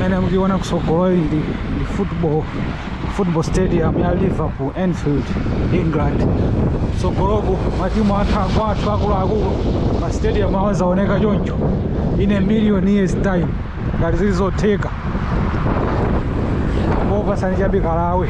Imene mukuiona kusogolo ndi football stadium ya Liverpool, Anfield, England. Sogoloku matimu athu akwathu akuluakulu ma stadium awo azaoneka choncho in a million years time ngati zilizotheka. Ngopasani chabe kalawe.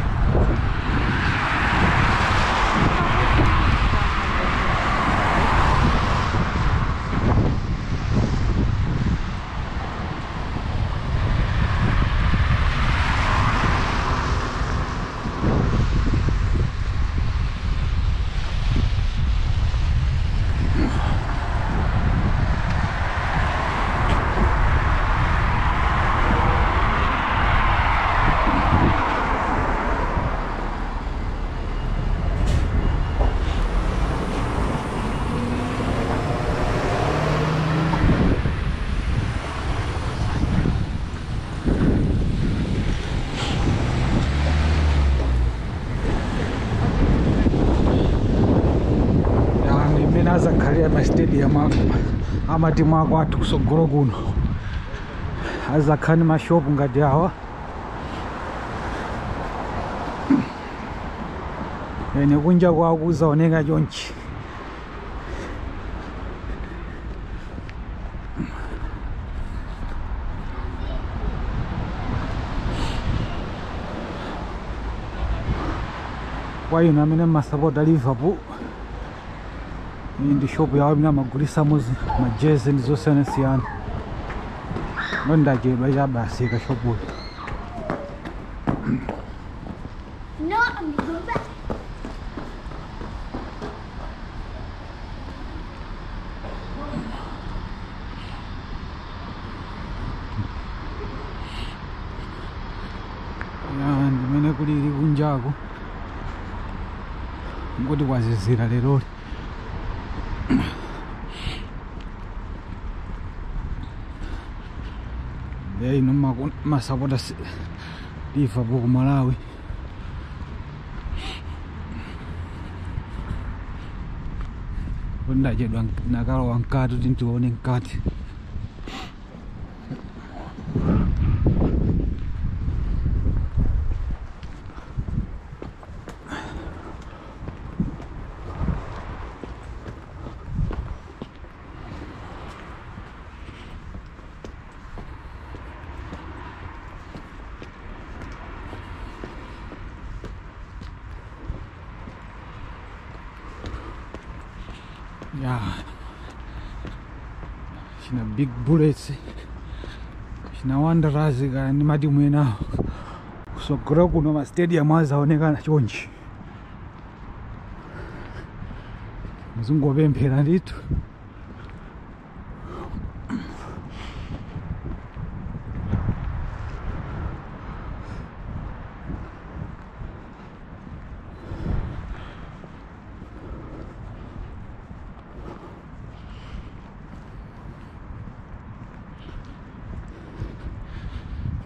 Azakhalira ma stadium amatimu akwathu kusogolo kuno azakhala ndi mashopu ngati awa ene kunja kwawo kuzaoneka chonchi. Kwa inu amene mmasapota Liverpool, iyi ndi shopu yawo imene amagulisamo majezi ndi zosiyanasiyana. Ndachedwa chabasi kashopuyo. No, I'm going back. Ya ndimene kulili kunjako ngoti kwazizira leroli. Ino masapota Liverpool ku Malawi. Ndachedwa nakalowa mkati kuti ndione mkati. Ya china Big Bullets, china Wanderers ndi matimu enawo. Kusogolo kuno ma stadium azaonekana chonchi. Muzingopemphera ndithu.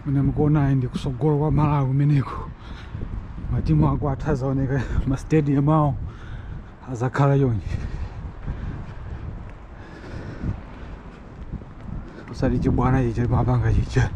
Mene mukuona ndi kusogolo kwa Malawi kumeneko matimu akwathu azaoneka ma stadium awo azakhala chonchi. Usati chibwana chicha mapanga chicha.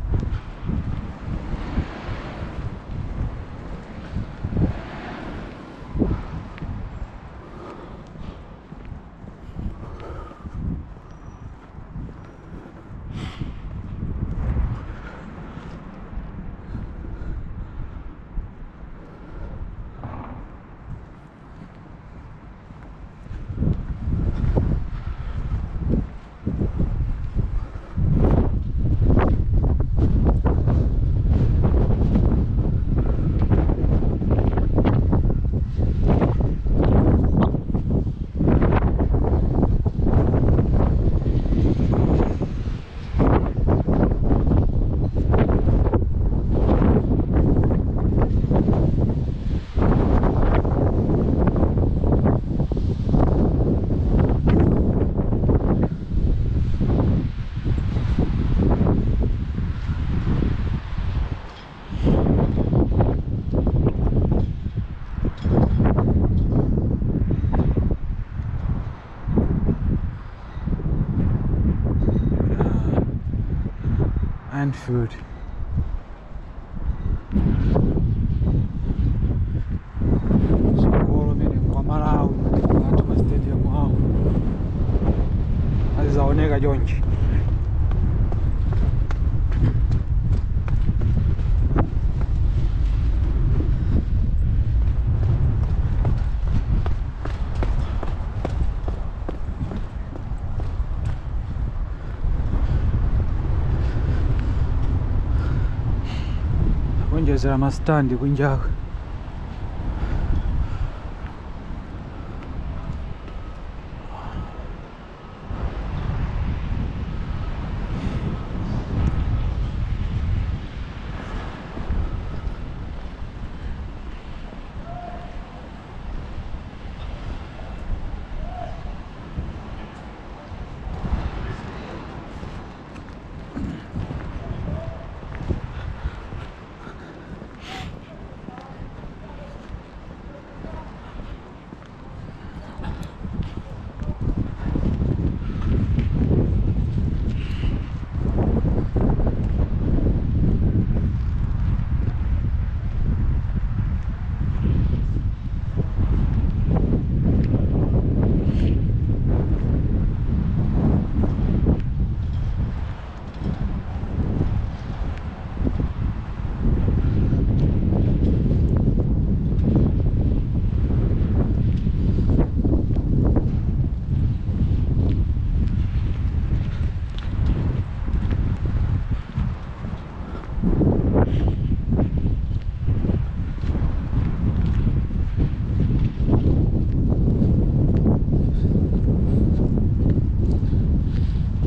And food. Aonjezera mastandi kunjako.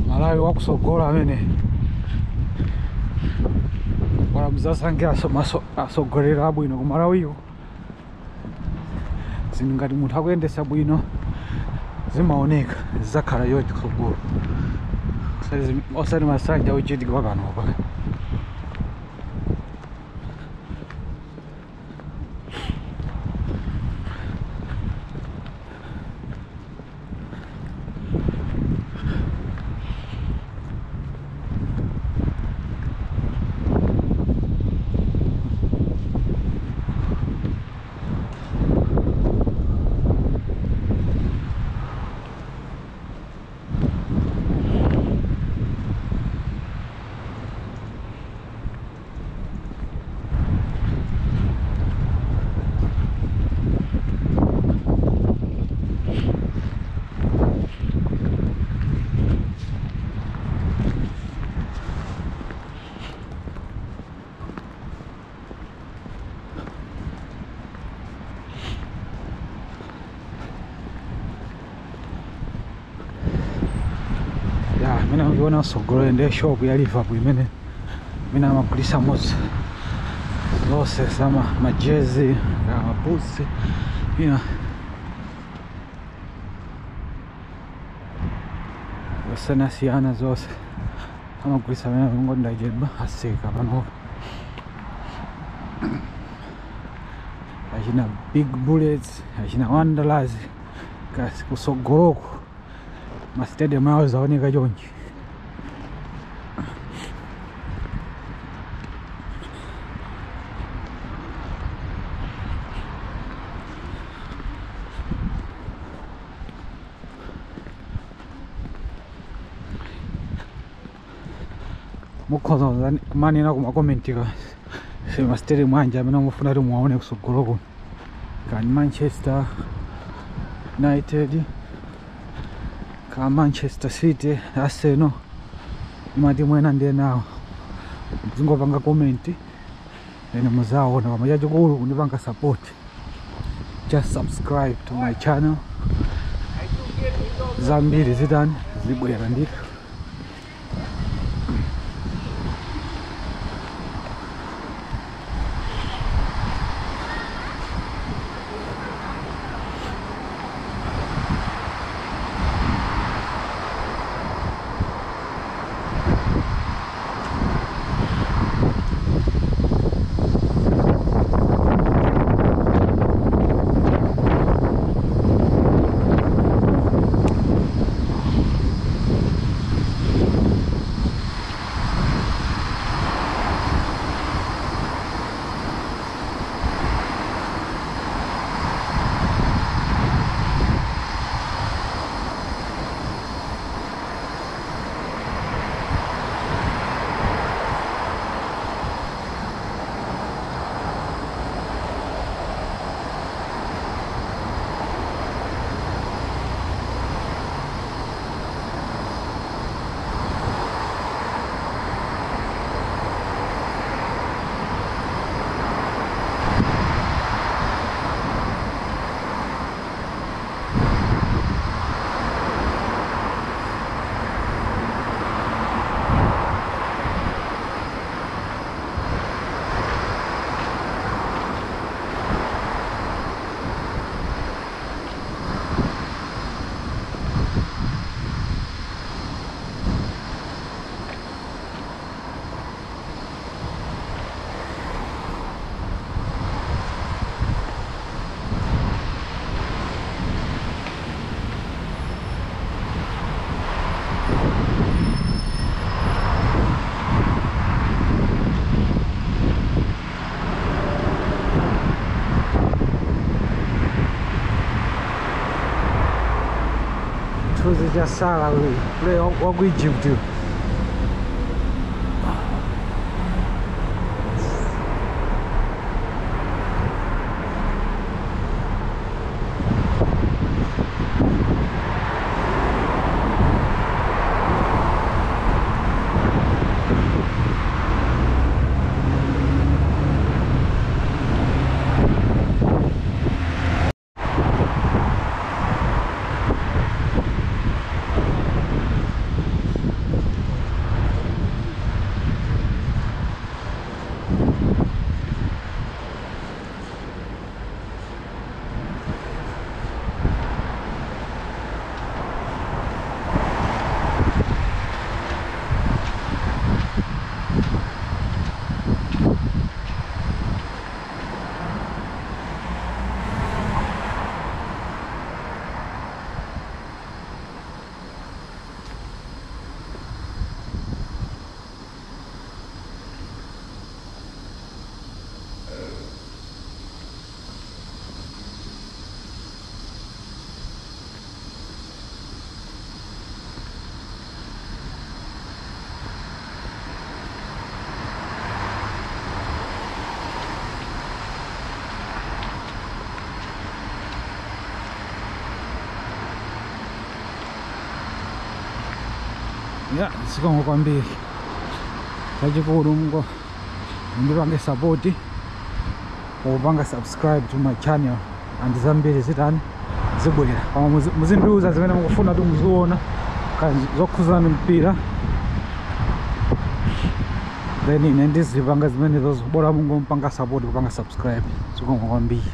Malawi wakusogola amene wala muzasange asogolera abwino ku Malawiyo. Zinthu ngati munthu akuyendesa bwino zimaoneka zizakhala yoti kusogola, osati masanja ochitika panopa. Mina ngiona sogolo ndi shop ya Liverpool imene mina amagulisa mozi zonse zama majezi amabusi ina zosiyanasiyana zonse amagulisa amene ngondachedwa aseka pano achina Big Bullets achina Wanderers kasi kusogoloko ma stadium awo zaoneka chonchi. Mukhoza kumanena kuma comment ka ma stadium anje amene mufuna kuti muwaone kusogoloko kani Manchester United ka Manchester City, Arsenal, matimu ena ndiye nawo muzingopanga comment ene muzaona. Koma chachikulu kundipanga support, just subscribe to my channel, zambiri zitani zibwera ndithu. Shirt ya Salah player wa ku Egypt. Ya, zikomo kwambiri. Chachikulu mungo mundipange support popanga subscribe to my channel and zambiri zitani zibwera. Koma muzindiuza zimene mukufuna kuti muziona zokhuzana mpira, then ine ndizipanga zimene zozo. Bora mungompanga support kupanga subscribe. Zikomo kwambiri.